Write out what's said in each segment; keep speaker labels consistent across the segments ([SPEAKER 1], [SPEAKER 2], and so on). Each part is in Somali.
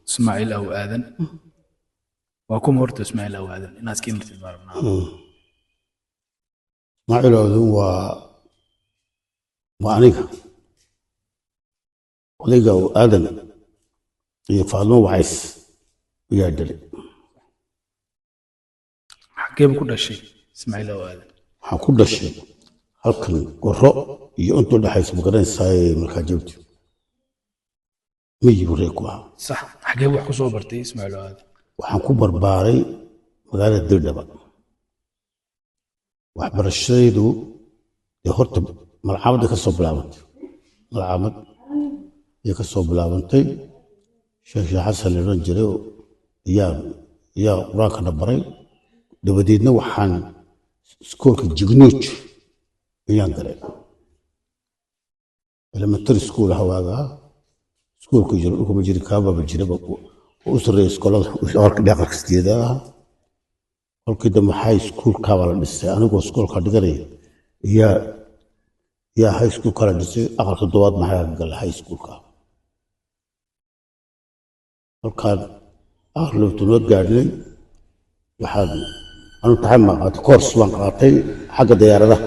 [SPEAKER 1] Ismaaciil Aw Aadan. Waa kuma horta Ismaaciil Aw Aadan? Inaad iska imartid baan rabnaa.
[SPEAKER 2] Ismaaciil Aadan waa aniga, odayga Aadan iyo Faadmo Wacays ayaa dhalay.
[SPEAKER 1] Xagee buu ku dhashay Ismaaciil Aw Aadan?
[SPEAKER 2] Waxaan ku dhashay halkan Goro iyo intuu dhexaysa, magaranaysaa, markaa Jabti miyi buu reer ku ahaa.
[SPEAKER 1] Sax. Xagee buu wax ku soo bartay Ismaaciil Aw Aadan?
[SPEAKER 2] Waxaan ku barbaaray magaalada Dirdhaba. Waxbarashadaydu dee horta malcaamadda ka soo bilaabantay, malcaamad ayay ka soo bilaabantay. Sheekh Sheekh Xasan la odhan jiray ayaa qur-aankana baray. Dabadeedna waxaan iskoolka Jignuuj ayaan galay, elementary school hawaagaa iskoolka jiro, dhulka ma jiri, kaababa jiraba oo u sarreeya iskoolada aqalka sideedaad ahaa. Kolkii dambe high schoolkaabaa la dhisay. Anigoo iskoolka dhiganaya ayaa high schoolka la dhisay. Aqalka toddobaad maxaa ka galay high schoolka. Kolkaan aqalka 12aad gaadhnay, waxaan anu taxan baan qaatay, course baan qaatay xagga diyaaradaha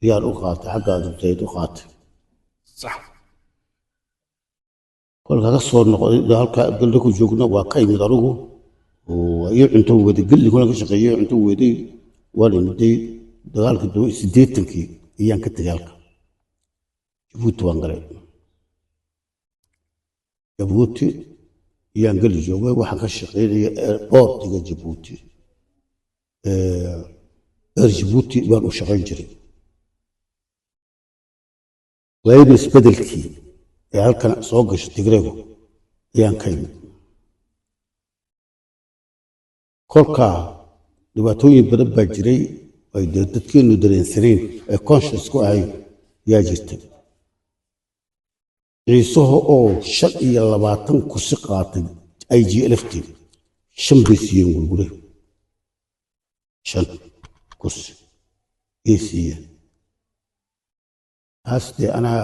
[SPEAKER 2] ayaan u qaatay, xagga dugtayd u qaatay. Kolka ka soo noqday halka galda ku joogna, waa ka imid anigu oo iyo cunto weday gelli kuna ka shaqeeyay, cunto weday, waan imiday. Dagaalkii dambe 80-kii ayaan ka tegay halka, Jabuuti waan galay. Jabuuti ayaan geli joogay. Waxaan ka shaqeynaya airportiga Jabuuti, Air Jabuuti baan u shaqayn jiray. Waayadii isbedelkii ee halkan soo gashay Tigreegu ayaan ka imid. Kolkaa dhibaatooyin badan baa jiray ay dee dadkeenu dareensanayn ee conscious ku ahayn yaa jirtay. Ciisaha oo 25 kursi qaatay, IGLFT shan bay siiyeen Gurgure, shan kursi yay siiyeen. Taas dee anaa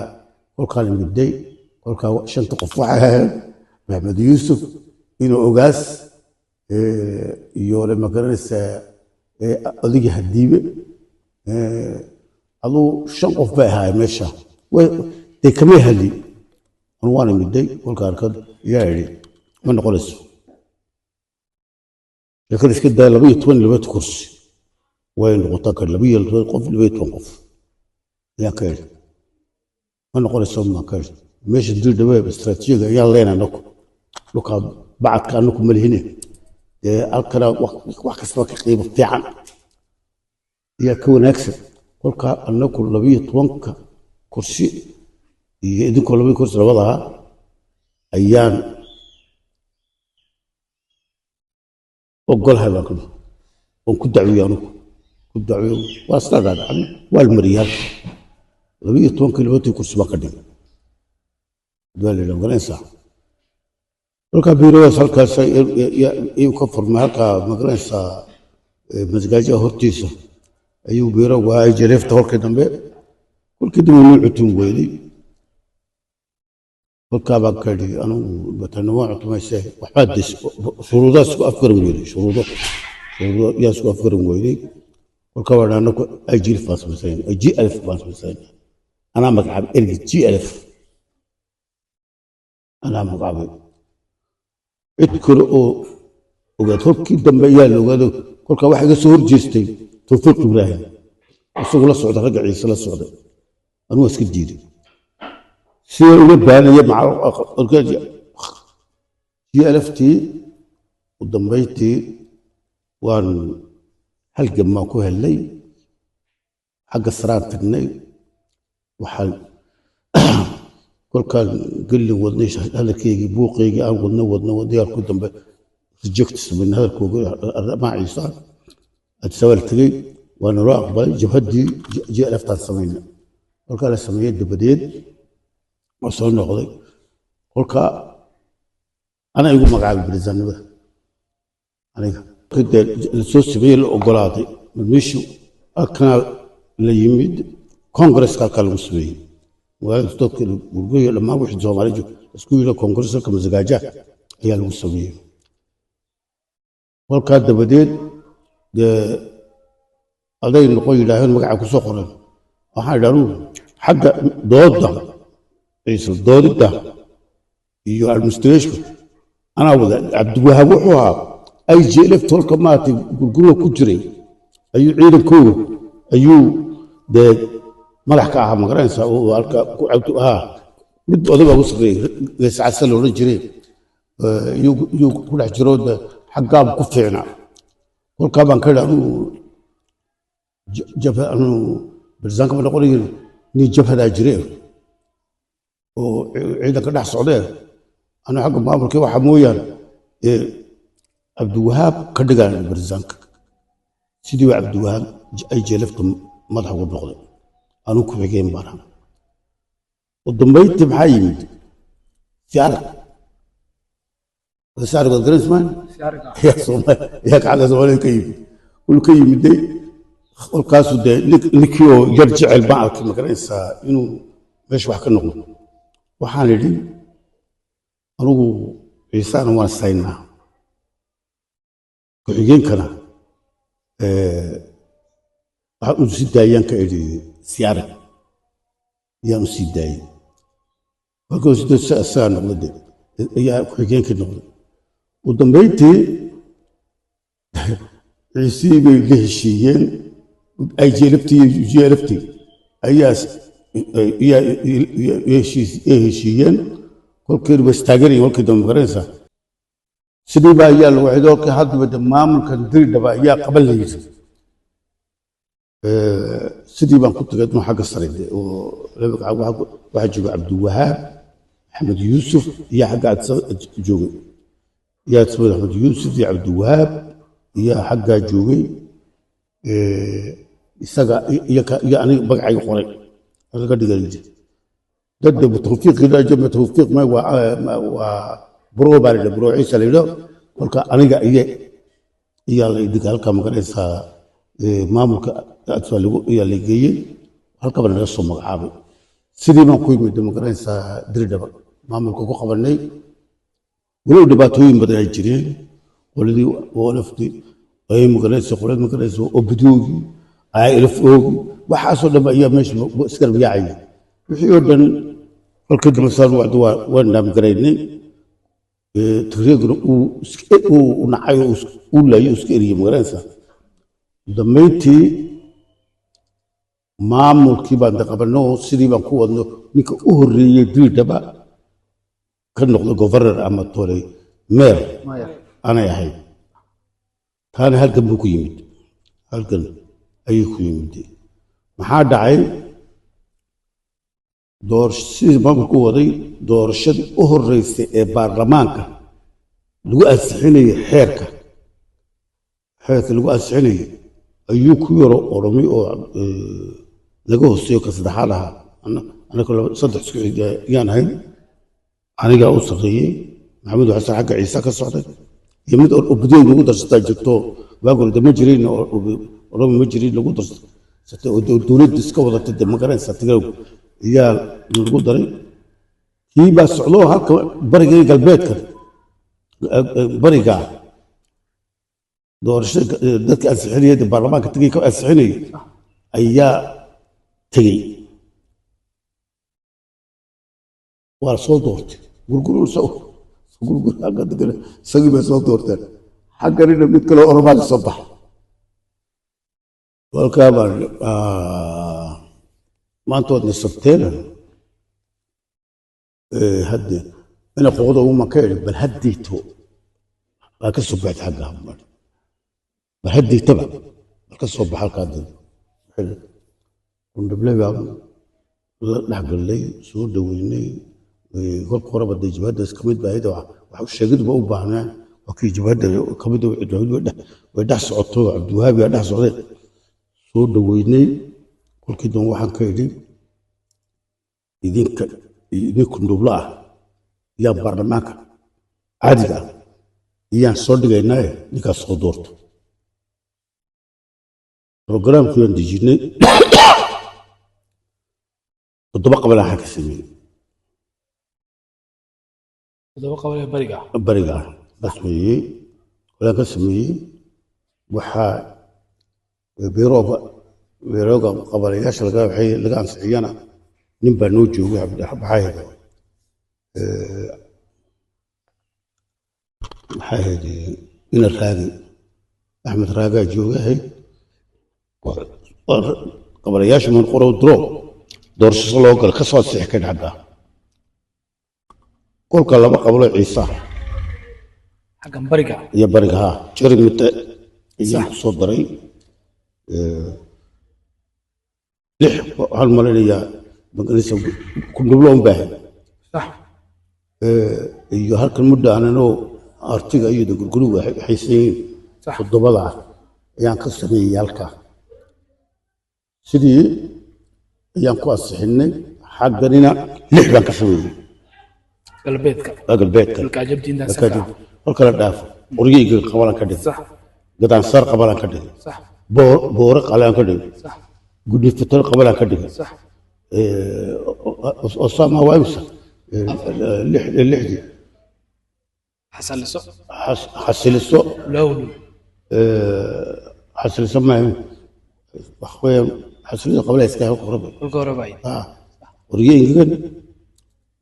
[SPEAKER 2] kolkaan imidday, kolkaa shanta qof waxay ahayd Maxamed Yuusuf, inuu Ogaas iyo ma garanaysaa odagii Hadiibe, aduu shan qof bay ahaayeen meesha. Dee kamay hadlin. Anu waan imiday, kolka arkad ayaa idhi ma noqonayso sheekada, iska daa 12 laba kursi way noqotaa kar 12 qof, 12 qof ayaan ka idhi ma noqonayso. Maan ka idhi meesha Dirdhabe istaraatiijiga ayaan leenahay anaku, dhulkaa bacadka anaku ma lihine, dee halkana wax kastaba ka qiimo fiican ayaa ka wanaagsan. Kolkaa anaku 12-ka kursi iyo idinkoo labaiyo kursi labadaa ayaan ogolahay baan ku waan ku dacwiyey, anugu ku dacwiyey. Waa isla dhaadhacnay, waa la mariyay halka 12-kii, labatii kursi baan ka dhigay. Waa la yidhaha, magaranaysaa, kolkaa biiradaas halkaas ayuu ka furmay. Halkaa, magaranaysaa, masgaajaha hortiisa ayuu biiro waayay jareefta. Kolkii dambe noo cutun weyday. Kolkaa baan ka idhi anugu batana waa cutumayse, waxbaa des shuruudaha isku afgaran weyday, shuruudo yaa isku afgaran weyday. Kolkaa baan anaku IGLF baan samaysanayn, GLF baan samaysanayn. Anaa magacaabay ergi GLF, anaa magacaabay, cid kale oo ogaad. Kolkii dambe ayaa la ogaado. Kolkaa waxaa iga soo horjeestay Tawfiiq Ibraahim, isagoo la socda ragga Ciise la socday. Anugu waa iska diiday sida uga baanaya GLFT. U dambayntii waan halgan baan ku helnay, xagga saraan tagnay. Waxaan kolkaan gelin wadnay hadalkeygii, buuqeygii aan wadno wadno wadnay, ku dambe reject samaynay hadalkooga arrimaha Ciise. Addis Ababa la tegey, waa naloo aqbalay jabhaddii GLF-taan samaynay. Kolkaa la sameeyey dabadeed waa soo noqday. Kolkaa anaa igu magacaabay barisaannimada aniga. Dee la soo sameeyey, la ogolaaday meeshu halkanaa la yimid, congresska halkaa lagu sameeyey magaalada dadka Gurguriyo dhammaan wixii Soomaali joog Isku yidhi koongareeska Masagaaja ayaa lagu sameeyey. Kolkaa dabadeed dee aday noqon yidhaaheen, magaca ku soo qoran. Waxaan idhi anugu xagga doodda, ciise doodidda iyo administration anaa wada. Cabdiwahaab wuxuu ahaa IJLF tolka maaragtay gurgurga ku jiray, ayuu ciidankooga ayuu dee madax ka ahaa, magaranaysaa, oo halka ku cabdi ahaa. Mid oday baa ugu sarreeyey, Geescasa la odhan jiray, iyuu ku dhex jiro de xaggaabu ku fiicnaa. Kolkaa baan ka idhi anugu jabha anugu barsaanka ma noqonayin, nin jabhadaa jire oo ciidanka dhex socdee, anu xagga maamulkii waxa mooyaane ee Cabdiwahaab ka dhigaan barsaanka. Sidii baa Cabdiwahaab ay jeelafta madax ugu noqday, anuu ku xigeen baan ahaa. Ugu dambayntii maxaa yimid? Siarag, siarag waad garanaysa yaa Soomaali yaa xagga Soomaalida ka yimid. Wuu ka yimiday kolkaasuu dee ninkii oo yar jecel baan arkay, ma garanaysaa, inuu meesha wax ka noqdo. Waxaan idhi anugu Ciisaana waan saynaa, ku-xigeenkana waxaan u sii daayaan ka idhi Siarag ayaan u sii daayey. Markuu sidoo isagaa noqday de ayaa ku-xigeenkii noqday. Ugu dambayntii Ciisihii bay la heshiiyeen, IJLFT iyo UJLFT ayaa heshiiyeen. Kolkiiba bas taageerayeen kolkii dambe, magaranaysaa. Sidii baa ayaa lagu xido kolkii haddaba de maamulkan Diridhaba ayaa qaban la yidhi. Sidii baan ku tagay dun xagga sare de oo waxaa jooga Cabdiwahaab Maxamed Yuusuf iyo xagga joogay, iyo Axmed Yuusuf iyo Cabdiwahaab iyo xaggaa joogay isaga iyo aniga magacayga qoray laga dhigay dad Tawfiiq Tawfiiq ma waa Buro baa la yidhi, Buro Ciise la yidho. Kolka aniga iyo iyaa la dhigay halkaa, magaranaysaa, maamulka ayaa la geeyey, halkaba naga soo magacaabay. Sidii baan ku yimid, magaranaysaa, Diridhaba maamulka ku qabanay, walow dhibaatooyin badan ay jireen. Qoladii OLFti ay, magaranaysa, qolada, magaranaysa, obidoogii ILF-oogii, waxaasoo dhan ayaa meesha iska yaacayay, wixii oo dhan. Kolkii dambe saan wacdo waan dhaamgaraynay. Tigreeguna uu nacay oo uu laayay oo iska eriyey, magaranaysaa. Dambayntii maamulkii baan da qabanno, sidii baan ku wadno. Ninka u horreeyey Diridhaba ka noqdo governor ama tolay meer anay ahayd. Taana halgan buu ku yimid, halgan ayuu ku yimid. Maxaa dhacay? Sidii maamulku u waday, doorashadii u horreysay ee baarlamaanka lagu ansixinayay xeerka lagu ansixinayay ayuu ku yaro oromay oo laga hooseeyo ka saddexaad ahaa. Anaka saddex isku xig yaan ahayn, anigaa u sarreeyey, Maxamed Xasan xagga Ciise ka socday iyo mid obudoy lagu darsataa jirto. Waagi hore de ma jirin Oromo, ma jirin lagu darsatay oo dowladda iska wadatay de, ma garanaysaa, Tigraygu ayaa lagu daray. Kii baa socdo halka bariga iyo galbeedka bariga doorashada dadka ansixinaya de baarlamaanka tegay ka ansixinaya ayaa tegey, waa la soo doortay. Gurguru soo gurgur xagga degana isagii bay soo doorteen, xagganina mid kale Oromaa ka soo baxa. Kolkaa baan maanta waad nasabteen hadde ina qoqda uma ka idhi, bal haddayto baa ka soo baxda xagga, bal haddaytaba bal ka soo baxa halkaa. Dad Qundhable baa la dhex gallay, soo dhaweynay. Kolka horeba dee jabhaddaas kamid baa ahayd, wax sheegiduba u baahnaa, waa kii jabhadda kamid way dhex socoto, Cabdiwahaabi aa dhex socday. Soo dhaweynay. Kolkii dambe waxaan ka idhi idinka idin Kundhublo ah yaa baarlamaanka caadiga ah iyaan soo dhigaynaaye, ninkaas soo doorto. Programkii waan dejinay, 7 qabal waxaan ka sameeyey.
[SPEAKER 1] 7 qabale bariga.
[SPEAKER 2] Bariga ah baa sameeyey, walaan ka sameeyey. Waxaa beerooga, beerooga qabalayaasha laga waxay laga ansixiyana nin baa noo joogay, maxaa ahayd, maxaa ahayd, ina Raagi, Axmed Raagaa joogay ahayd. Qabalayaasha man qoro duro doorasho loo galo ka soo ansixi kan xagga kolka 2 qablo Ciisa
[SPEAKER 1] xaggan bariga
[SPEAKER 2] iyo bariga, haa, jari mite ayaan ku soo daray 6, waxaan malaynayaa maganaysa kundhublo un baahay.
[SPEAKER 1] Sax.
[SPEAKER 2] Iyo halkan muddo aananoo artiga iyo gurgurigu waxaysan yihiin.
[SPEAKER 1] Sax.
[SPEAKER 2] 7-da ayaan ka sameeyey halkaa, sidii ayaan ku ansixinay. Xagganina 6 baan ka sameeyey.
[SPEAKER 1] Galbeedka.
[SPEAKER 2] Galbeedka.
[SPEAKER 1] Dalkaajabdiinta.
[SPEAKER 2] Kolka la dhaafo qoryeyga qabalaan ka dhigay.
[SPEAKER 1] Sax.
[SPEAKER 2] Gadaansaar qabalaan ka dhigay.
[SPEAKER 1] Sax.
[SPEAKER 2] Boore qalaan ka dhigay.
[SPEAKER 1] Sax.
[SPEAKER 2] Gudnifatar qabalaan ka dhigay.
[SPEAKER 1] Sax.
[SPEAKER 2] Osama waa imisa? 6-dii.
[SPEAKER 1] Xasaliso.
[SPEAKER 2] Xasiliso.
[SPEAKER 1] Lowlu.
[SPEAKER 2] Xasiliso maaha, wax weeyaan xasiliso qabla iska hel qoraba.
[SPEAKER 1] Kolka hore bay.
[SPEAKER 2] Qorye engegan,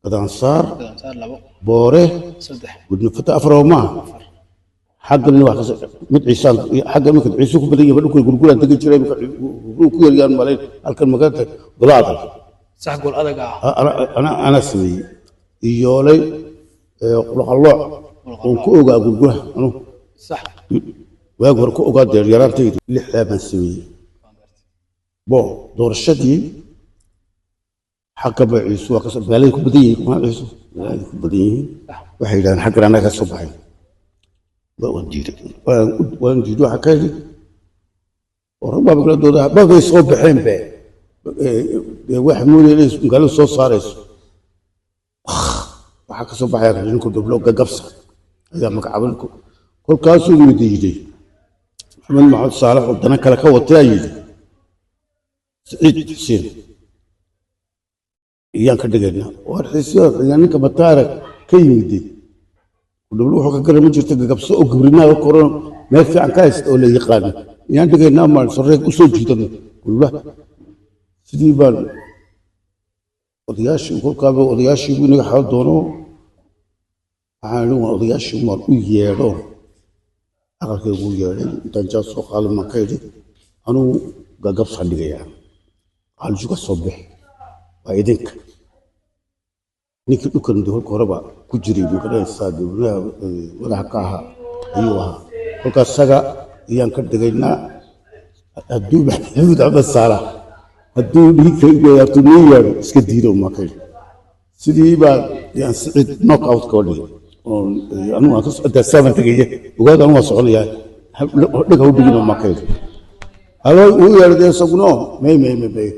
[SPEAKER 2] gadaansaar.
[SPEAKER 1] Gadaansaar 2.
[SPEAKER 2] Boore.
[SPEAKER 1] 3.
[SPEAKER 2] Gudnifata 4 oo maaha. Xaggan wax ka mid Ciisaan xagga iminka Ciise ku badan yahay, dhulka gurguraan degi jiray, iminka gurguru ku yaryaan malayn halkan magaalada golaada.
[SPEAKER 1] Sax, gool adag ah.
[SPEAKER 2] Anaa sameeyey iyoolay qulqallooc oon ku ogaa gurguraha anu.
[SPEAKER 1] Sax.
[SPEAKER 2] Waagi hore ku ogaa deer yaraantaydu, 6-daa baan sameeyey. Bo doorashadii xagga ba Ciise waa kasoo magaalada ku badan yihiin, kuma Ciise magaalada ku badan yihiin, waxay yidhahdeen xaggan annaga ka soo baxay. Waan diiday, waan diiday. Waxaa ka yidhi oo rag baa kala dooda babay soo baxeen be waxa moodaya inay magaalada soo saarayso. Waxaa ka soo baxaya ninku dublo gagabsa ayaa magacaabay. Kolkaasuu mid yidhi Maxamed Maxamed Saalax oo dana kale ka watay ayaa yidhi Siciid Xuseen iyaan ka dhigaynaa. War xiisyo ninka mataara ka yimid dublo wuxuu ka garan ma jirto, gagabso oo gibrinaa koran meel fiican ka haysta oo la yaqaano iyaan dhigaynaa, maan sareeg u soo jiidano kulula. Sidii baan odayaashii kolkaaba odayaashii buu inaga xal doono. Waxaan idhi waan odayaashii maan u yeedho, aqalkaygu u yeedhay intaan jaad soo qaadan maan ka idhi anugu gagabsaan dhigayaa, qaaliju ka soo bixi waa idinka. Ninkii dhulkan de kolka horeba ku jiray magaranaysaa gabnaha madaxa ka ahaa ayuu ahaa. Kolkaas isaga ayaan ka dhigaynaa hadduu Maxamuud Axmed Saalax hadduu dhiigka noo yeedho iska diido maa ka idhi. Sidii baa yaan Siciid knock out kaga dhigay oo anigu aan ka saaban tegaya ogaada anigu waan soconayaa, dheg ha u dhigin maa ka idhi. Haloo uu yeedhay isaguna may may may may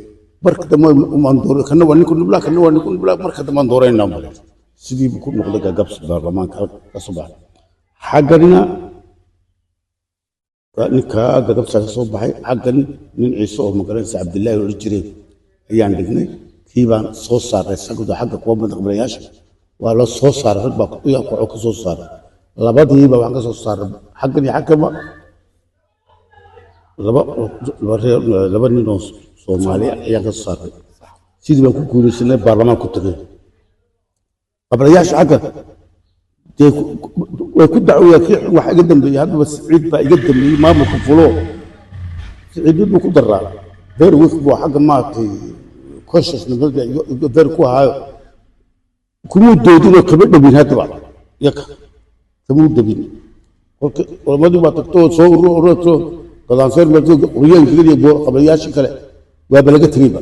[SPEAKER 2] marka dambe umaan doora, kana waa ninku nublaa, kana waa ninku nublaa, marka dambe aan dooraynaa male. Sidii buu ku noqday gagabs baarlamaanka ka soo baxay. Xagganina ninka gagabsa ka soo baxay, xaggan nin Ciise oo magaranaysa Cabdillaahi odhan jireen ayaan dhignay. Kii baan soo saaray sagdo xagga kuwa madaqbalayaasha waa la soo saaray, rag baa yaa ka soo saaray. Labadiiba waxaan ka soo saaray xaggan iyo xaggaba 2 nin oo Soomaali ayaan ka soo saaray. Sidii baan ku guulaysanay baarlamaan ku tagay. Qablayaasha xagga dee way ku dacwayaan kii waxa iga dambeeyey. Haddaba Siciid baa iga dambeeyey maamulka fulo, Siciid mid buu ku daraa, very weak buu xagga maaragtay consciousness very ku ahaayo, kumuu doodinoo kama dhawin haddaba yaka kamuu dhawin. Kolka culamadii baa tagto oo soo urur ururto gadaanseer marto qoryaan geliya boor qablayaashii kale waaba laga tegeyba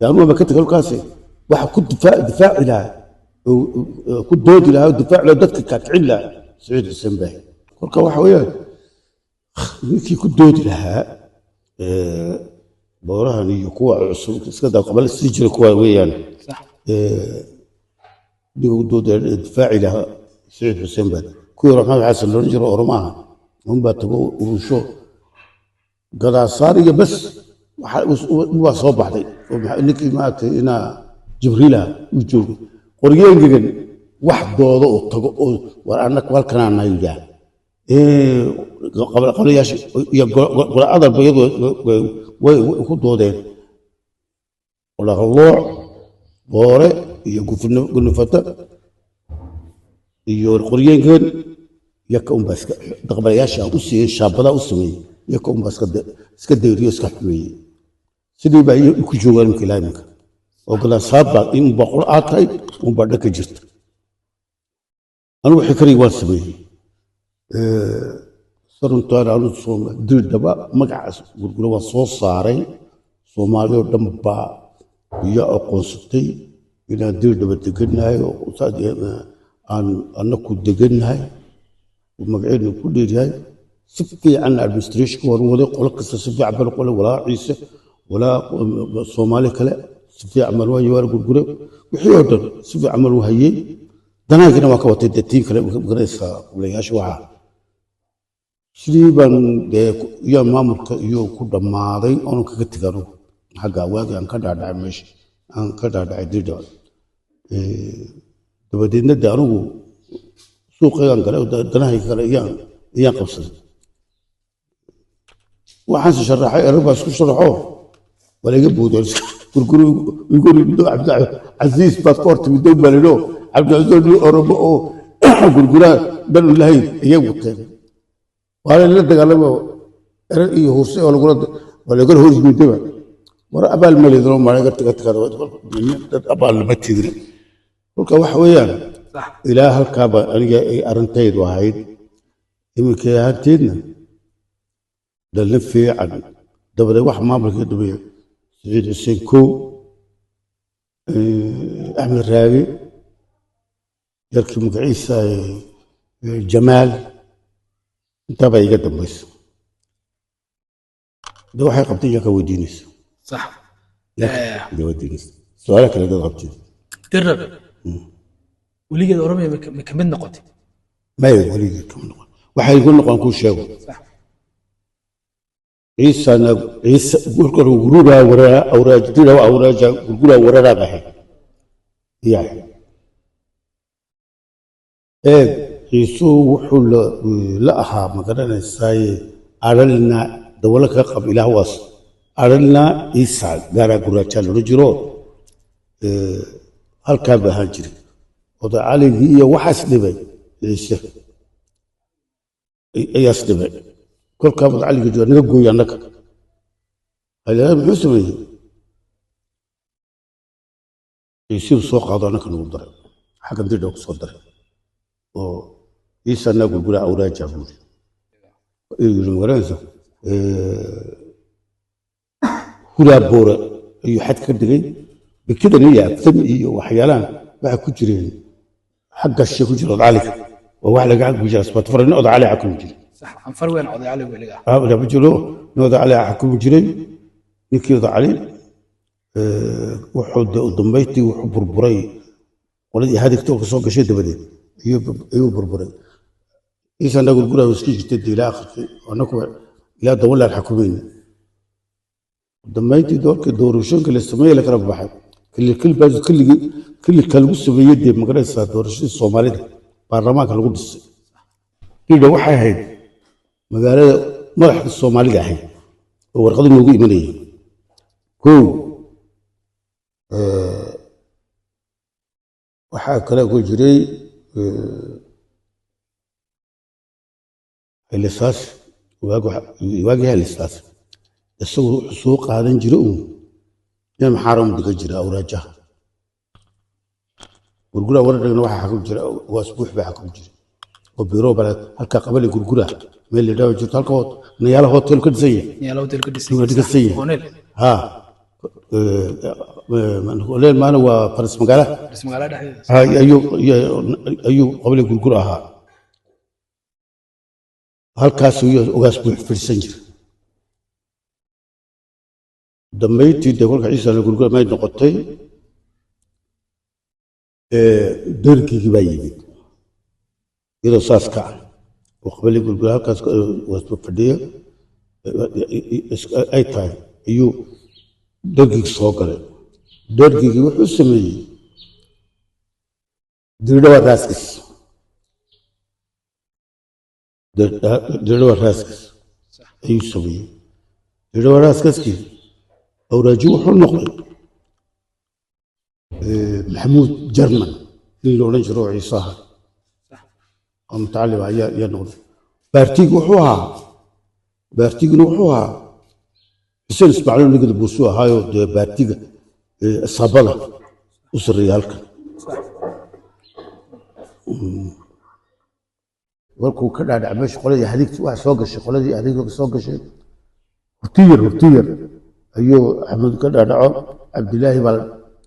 [SPEAKER 2] anugu ba ka tegay. Kolkaasi waxa ku difaaci lahaa oo ku doodi lahaa oo difaaci lahaa dadka kaakicin lahaa Siciid Xuseen Baahi. Kolka waxa weeyaan ninkii ku doodi lahaa boorahan iyo kuwa cusub iska daa qabala sii jira kuwa weeyaan.
[SPEAKER 1] Sax.
[SPEAKER 2] Ninka ku doodi difaaci lahaa Siciid Xuseen Baahi, kuwii hore Maxamed Xasan loodhan jiro Oromo aha unbaa tago urusho gadaasaar iyo bas waa soo baxday oo ninkii maaragtay inaa Jibriila uu joogay qoryo engegan. Wax doodo oo tago oo war annaga halkanaa yidhaah qablayaasha iyo gola adalba iyadu way ku doodeen. Dhaqlooc Boore iyo Gunufata iyo Qoryeenkeen yaka unbaa iska dhaqbalayaasha aan u siiyey, shaabadaa u sameeyey, yaka unbaa iska dayriyo, iska xumeeyey. Sidii baa ku joogaan imika ilaa iminka oo gadaasaad baa in unbaa qolo aad tahay unbaa dhanka jirta. Anigu wixii karigi waan sameeyey. Saruntaan anu Dirdhaba magacaas Gurgura waan soo saaray. Soomaali oo dhan baa iyo aqoonsatay inaan Dirdhaba degannahay oo aan annaku degannahay oo magaceedna ku dheeryahay. Si fiican administrationka waan waday, qolo kasta si fiican baan qole, walaa Ciise walaa Soomaali kale si fiican baan waa yawaar Gurgure wixii oo dhan si fiican baan u hayey. Danaagina waan ka watay dee tiin kale magaraysaa qublayaasha waxaa sidii baan dee iyo maamulka iyo ku dhammaaday oonan kaga tegay anugu xagga waagii aan ka dhaadhacay meesha aan ka dhaadhacay Dirdhaba. Dabadeedna dee anigu suuqaygaan galay oo danahayga kale iyaan qabsaday. Waxaanse sharaxay erar baa isku sharaxo waa laga booday. Gurguru igu yimid Cabdicasiis baad ka hortimid dow baa lidho Cabdicasiis nin Oromo oo Gurguraa dan u lahayn ayay wateen. Waa la dagaalamo erar iyo Hurse oo lagula waa lagala hor yimidaba. War abaal ma leedino maaga taga taga dad abaal lama tidin. Kolka waxa weeyaan ilaa halkaaba aniga ay arrintaydu ahayd. Iminka ahaanteedna dhalin fiican dabadeed wax maamulka dambeeya Siciid Xuseen Kow, Axmed Raage, yarkii magaciisa Jamaal, intaabaa iga dambaysa. De waxay qabtay iyaa ka weydiinaysa.
[SPEAKER 1] Sax.
[SPEAKER 2] Yaa ka weydiinaysa su-aalaha kale dad qabtay.
[SPEAKER 1] Dirdhabe weligeed Oromia ma ka mid noqotay?
[SPEAKER 2] Maya, weligeed kama noqon. Waxay igu noqon kuu sheego. Ciisana Ciise Gurguraa waraa awraaj dira awraaja Gurguraa wararaa baxay ya eeg. Ciisuhu wuxuu la ahaa ma garanaysaaye aralna dawalo kaga qab ilaah waas aralna Ciisa gaaraa guraajaa loola jiro halkaa ba ahaan jiray. Oday Caligii iyo waxaas dhibay Ciise ayaas dhibay. Kolkaa oday Caligii jooga naga gooya annaga. Haylaha muxuu sameeyey? Ciisibu soo qaado annaka nagu daray xaggan Dirdha ku soo daray oo Ciise anaa Gurgura awraaja buuri yiri magaranaysa. Huraa Boore ayuu xad ka dhigay bikidan iyo Abtami iyo waxyaalahan waxay ku jireen xagga shishe ku jira Odcaliga waa wax laga xukmi jira Asbaatfar nin Oday Cali xukmi jiray.
[SPEAKER 1] Sax, Anfar weyn Oday Cali weliga.
[SPEAKER 2] Lama jiro nin Oday Cali xukmi jiray. Ninkii Oday Cali wuxuu de u dambayntii wuxuu burburay qoladii hadigta oo kasoo gashay dabadeed ayuu burburay. Ciise annaga Gurguraa iska jirtay de ilaa akhirkii annagu ilaa dawalaan xukumayna. Dambayntii doorkii doorashooyinka la sameeyey la kala baxay kililkilligii kililka lagu sameeyey dee magaraysaa doorashadii Soomaalida baarlamaanka lagu dhisay. Dirdha waxay ahayd magaalada madaxda Soomaalida ahayd oo warqado noogu imanayay. Kow waxaa kale ku jiray Xilisaas waagii Xilisaas isagu wuxuu soo qaadan jiray uun nin maxaaram degan jira awraajaha Gurgura waradhagna waxaa xakumi jira Waasbuux baa xakumi jiray oo biro bale halkaa qabali Gurgura meel la yidhahdo jirto halka Nayaala Hotel ka dhisan yahay.
[SPEAKER 1] Niyaala Hotel ka dhisan.
[SPEAKER 2] Ka dhisan yahay.
[SPEAKER 1] Hotel.
[SPEAKER 2] Ha, Hotel maana waa faras magaala.
[SPEAKER 1] Faras magaala dhexdeeda.
[SPEAKER 2] Ha, ayuu qabali Gurgura ahaa halkaas ayuu Ogaas Buux fadhiisan jiray. Dambayntii dee kolka Ciise la Gurgura may noqotay doorkiigii baa yimid iyadoo saas ka ah oo qabali Gurgura halkaas Ogaas Buux fadhiyo ay tahay ayuu doorkiigi soo galay. Doorkiigii wuxuu sameeyey Dirdhawa raaskiis, Dirdhawa raaskiis ayuu sameeyey. Dirdhawa raaskiiskii awraaji wuxuu noqday Maxamuud Jarman, nin la odhan jiro oo Ciisaha oo mutacallim ah ayaa noqday. Baartigu wuxuu ahaa, baartiguna wuxuu ahaa Xuseen Ismaaciil, nigada buusuu ahaayo dee baartiga asaabada u sarreeya halkan. Markuu ka dhaadhac meesha qoladii hadigta waxa soo gashay, qoladii hadigta soo gashay, Hortiyar, Hortiyar ayuu Axmed ka dhaadhaco. Cabdilaahi baa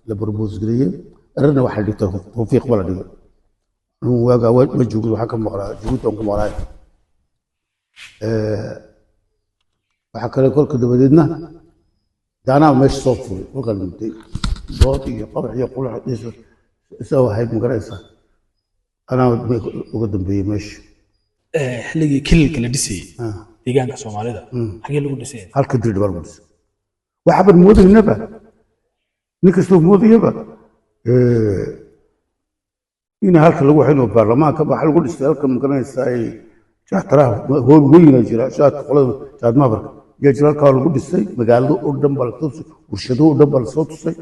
[SPEAKER 2] la propose gareeyey, erana waxaa la dhigtay Tawfiiq baa la dhigay. Anugu waagaa ma joogin, waxaa ka maqlaa Jabuuti aan ku maqlaay. Waxaa kale kolka dabadeedna daanaa meesha soo furay kolkaan mudday dood iyo qabax iyo qulax isagoo ahayd, magaranaysaa, anaa uga dambeeyey meesha.
[SPEAKER 1] Xilligii kililka la dhisayey deegaanka Soomaalida, xagee lagu dhisayay?
[SPEAKER 2] Halka Dirdhaba lagu dhisay. Waxaaban moodaynaba, nin kastoo moodayaba in halka lagu waxayno baarlamaanka waxa lagu dhistay halka, magaranaysaa, jaataraha hool weyna jira, jaadka qolada jaad maabarka yaa jira, halkaa lagu dhisay. Magaalada oo dhan baa lasoo tusay, warshado oo dhan baa lasoo tusay.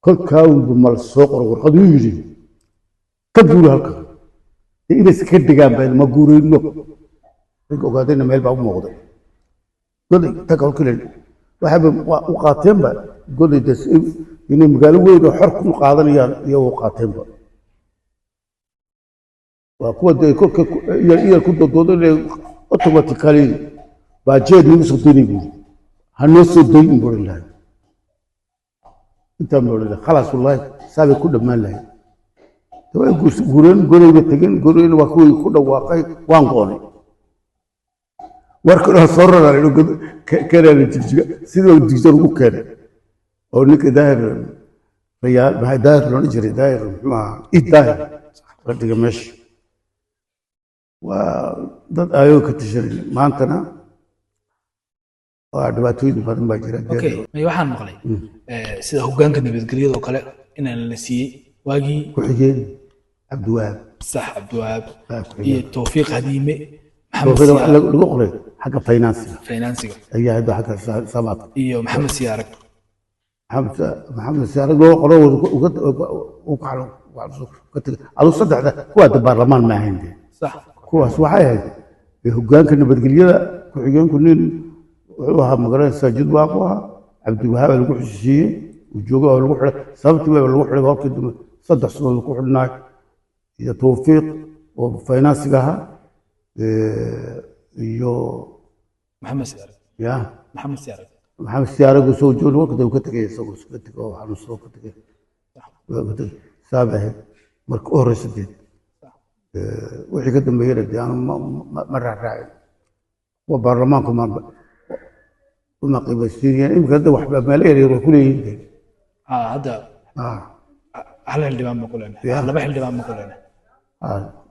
[SPEAKER 2] Kolkaa unba ma la soo qoro warqad uu yidhi ka guuro halka, dee inay iska degaan baa ma guurayno. Ragga ogaadayna meel baa u muuqday goday taga kolkii waxayba u qaateenba goday dee inay magaalo weyn oo xor ku qaadanayaan iyagoo u qaateenba. Waa kuwa dee kolka iyar ku doodoodo inay automatically baajeed nagu soo daynay buuri, ha noo soo dayn un burin lahay, intaan baa odhan lahay, khalaas, wallaahi saabay ku dhammaan lahayd. Way guureen, godayba tegeen. Godayna waa kuwii ku dhawaaqay waan go'nay, warka dhan soo raraan keenaana Jigjiga, sidii Jigjiga lagu keenay oo ninka Daahir Rayaal, maxay Daahir loodhan jiray, Daahir muxuu ahaa, id Daahir la dhiga meesha. Waa dad ayagoo ka tashanay. Maantana waa dhibaatooyin badan baa jira.
[SPEAKER 1] Okay, may waxaan maqlay sida hoggaanka nabadgelyada oo kale inaan la siiyey waagii
[SPEAKER 2] ku-xigeen Cabdiwahaab.
[SPEAKER 1] Sax, Cabdiwahaab.
[SPEAKER 2] Baa ku-xigeen.
[SPEAKER 1] Iyo Tawfiiq Hadiime, Maxamed
[SPEAKER 2] Tawfiiq waxaa
[SPEAKER 1] Siyaar.
[SPEAKER 2] Lagu qoray xagga finansiga.
[SPEAKER 1] Finansiga.
[SPEAKER 2] Ayaa hadda xagga samaadka.
[SPEAKER 1] Iyo Maxamed Siyaarag.
[SPEAKER 2] Maxamed Siyaarag loo qoro ka tegay. Aduu saddexda kuwaa baarlamaan ma ahayn dee. Kuwaas waxay ahayd hoggaanka nabadgelyada. Ku-xigeenku nin wuxuu ahaa, magaranaysaa, Jidwaaq u ahaa. Cabdiwahaab lagu xusisiiyey, uu joogay oo lagu xidhay, sababtii baa lagu xidhay halkii dambe 3 sanadood ku xidhnaay. Iyo Tawfiiq oo finansiga ahaa iyo
[SPEAKER 1] Maxamed Siyaarag.
[SPEAKER 2] Ya.
[SPEAKER 1] Maxamed Siyaarag.
[SPEAKER 2] Maxamed Siyaarag soo joogay warka dambe ka tegay, isagoo iska tegay oo xanuunsadoo ka tegay. Waa ka tegay, saab ahayd marka u horeysa deed. Wixii ka dambeeyana dee anu ma raaraacin. Kuwa baarlamaanku ma uma qiimaysiinayaan imika hadda waxba meelo yaryar way ku leeyihiin dee.
[SPEAKER 1] Hadda hal xildhibaan baan ku leenahay.
[SPEAKER 2] Ya.
[SPEAKER 1] Laba xildhibaan baan ku leenahay.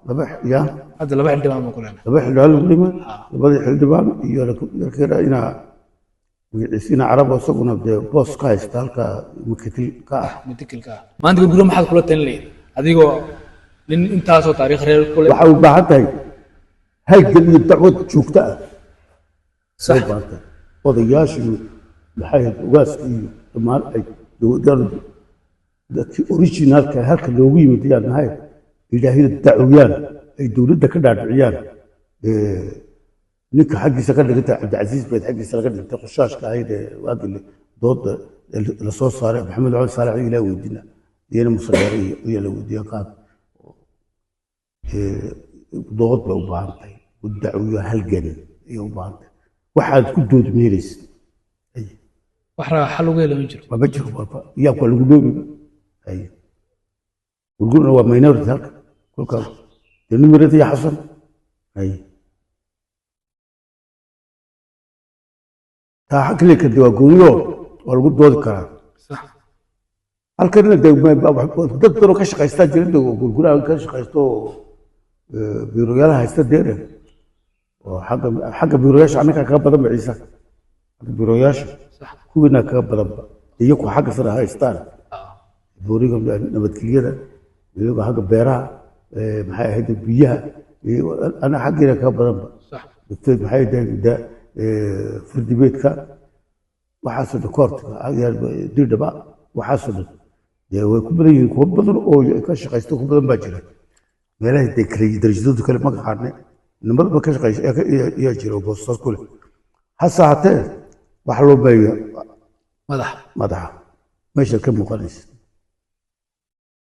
[SPEAKER 2] Laba ya.
[SPEAKER 1] Hadda laba xildhibaan baan ku leenahay.
[SPEAKER 2] Laba xildhibaan lagu dhimay, labadii xildhibaan iyo yarkeera inaa magaciisa ina Carab oo isaguna dee boos ka haysta halka makatil ka ah.
[SPEAKER 1] Mutakilka ah. Maanta Gurguro maxaad kula talin lahayd adigoo nin intaasoo taariikh reer ku leh?
[SPEAKER 2] Waxay u baahan tahay halgan iyo dacwad joogto ah.
[SPEAKER 1] Sax.
[SPEAKER 2] Way u baahan tahay odayaasha iyo maxay ahayd ugaaska iyo dhammaan ay dowladda dadkii originalka halka loogu yimid ayaan nahay ilaahina dacwiyaan, ay dowladda ka dhaadhiciyaan. Ninka xaggiisa ka dhigantay Cabdicasiis bayd xaggiisa laga dhigtay qushaashka ahayd ee waagii dooda la soo saaray, Maxamed Cumar Saalax ilaa weydiina iyana Musadheere iyo la weydiiya qaad. Dood bay u baahan tahay, u dacwiyo, halgan ayay u baahan tahay. Waxaad ku doodi meelaysid.
[SPEAKER 1] Wax raaxa lagu helo ma jiro.
[SPEAKER 2] Ma jiro, yaa waa lagu dhoobiba. Ay Gurgurna waa minority halka kolka dee numerate iyo Xasan ay taa xagga de waa gooniyo, waa lagu doodi karaa. Halkana dee dad badan oo ka shaqaystaa jira de, oo Gurguraha ka shaqaysto oo biiroyaalaha haysta deere, oo xagga biiroyaasha annaga kaga badan ba, Ciise xagga biiroyaasha kuwiina kaga badanba, iyaku xagga sare haystaan booriga nabadgelyada. Iyaga xagga beeraha, maxay ahayd, biyaha iyo ana xaggiina ka badanba. Maxay ahayd, firdibeedka, waxaasoo dhan, koortka Dirdhaba, waxaasoo dhan dee way ku badan yihiin. Kuwa badan oo ka shaqaysta ku badan baa jira meelaha dee kale darajadoodu kale ma aqaane, nimadaba ka shaqaysa ayaa jira oo boostaas ku leh. Hase ahaatee waxa loo baahiya
[SPEAKER 1] madax
[SPEAKER 2] madaxa meeshaad ka muuqanaysa.